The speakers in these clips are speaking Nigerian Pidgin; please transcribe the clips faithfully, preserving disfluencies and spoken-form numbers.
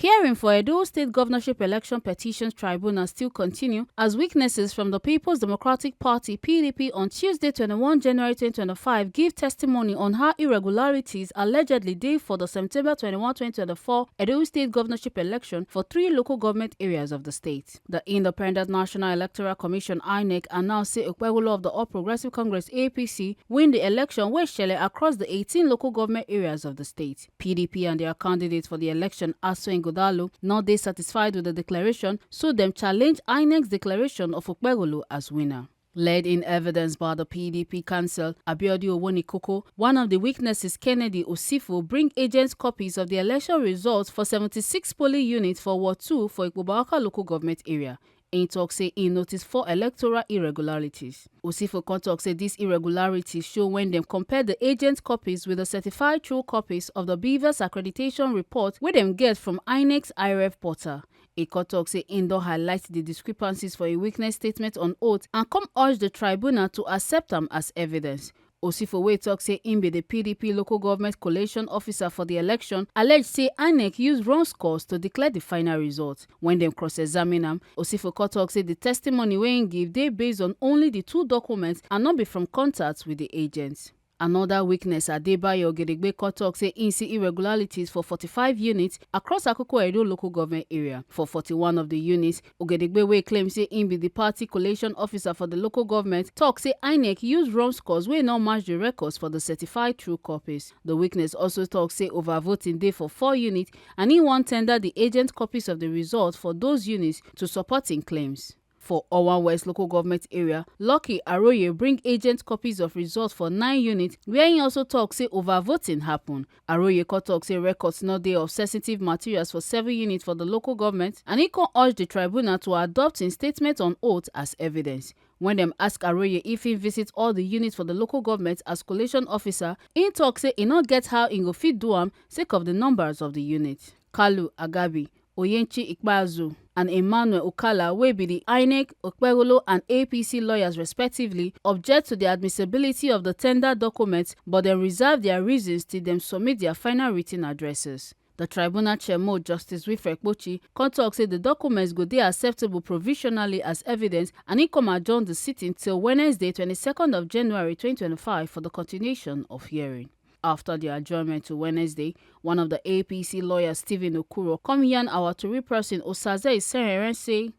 Hearing for Edo State Governorship Election Petitions Tribunal still continue as witnesses from the People's Democratic Party, P D P, on Tuesday, twenty-one January twenty twenty-five, give testimony on how irregularities allegedly dey for the September twenty-one, twenty twenty-four Edo State Governorship Election for three local government areas of the state. The Independent National Electoral Commission, INEC, announced say Okpebholo of the All Progressive Congress, A P C, win the election wey shele across the eighteen local government areas of the state. P D P and their candidate for the election, Aso Ighodalo, no dey satisfied with the declaration, so dem challenge INEC's declaration of Okpebholo as winner. Led in evidence by the P D P counsel, Abiodun Owonikoko, one of the witnesses, Kennedy Osifo, bring agent copies of the election results for seventy-six polling units for Ward two for Ikpoba-Awka local government area. Im talk say im notice four electoral irregularities. Osifo come talk say dis irregularities show when dem compare the agent copies with the certified true copies of the BVAS accreditation report wey dem get from INEC's IREV portal. E come talk say im don highlight the discrepancies for a witness statement on oath and come urge the tribunal to accept am as evidence. Osifo, wey talk say im be the P D P local government collation officer for the election, allege say INEC use wrong scores to declare the final result. When dem cross-examine am, Osifo come talk say the testimony wey im give dey based on only the two documents and no be from contacts with the agents. Another witness, Adebayo Ogedegbe, come talk say im see irregularities for forty-five units across Akoko Edo local government area. For forty-one of the units, Ogedegbe, wey claim say im be the party collation officer for the local government, talk say INEC use wrong scores wey no match the records for the certified true copies. The witness also talk say overvoting dey for four units and he wan tender the agent copies of the result for those units to support im claims. For Owan West local government area, Lucky Aroye bring agent copies of results for nine units where he also talk say overvoting happen. Aroye come talk say records no dey of sensitive materials for seven units for the local government, and he come urge the tribunal to adopt im statement on oath as evidence. When dem ask Aroye if he visit all the units for the local government as collation officer, he talk say he no get how he go fit do am sake of the numbers of the unit. Kalu Agabi, Oyenchi Ikpeazu, and Emmanuel Okala, wey be the INEC, Okpebholo, and A P C lawyers respectively, object to the admissibility of the tender documents, but dem reserve their reasons till dem submit their final written addresses. The tribunal chairman, Justice Wilfred Kpochi, come talk say the documents go dey acceptable provisionally as evidence, and he come adjourn the sitting till Wednesday, twenty-second of January twenty twenty-five, for the continuation of hearing. After the adjournment to Wednesday, one of the A P C lawyers, Stephen Okuro, come yarn our tori person, Osaze Isehere, say,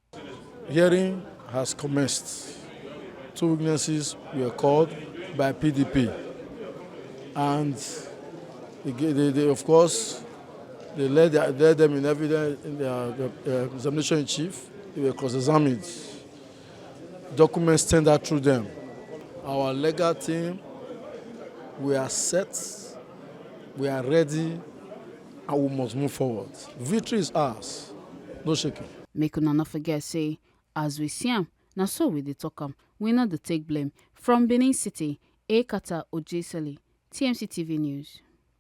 "Hearing has commenced. Two witnesses were called by P D P, and they, ga- they, they, of course, they led, their- led them in evidence in their, their, uh, examination in chief. They were cross-examined. Documents tendered through them. Our legal team, we are set, we are ready, and we must move forward. Victory is ours. No shaking." Make una no forget say, as we see am, na so we dey talk am. We no dey take blame. From Benin City, Ekata Ojesele, T M C T V News.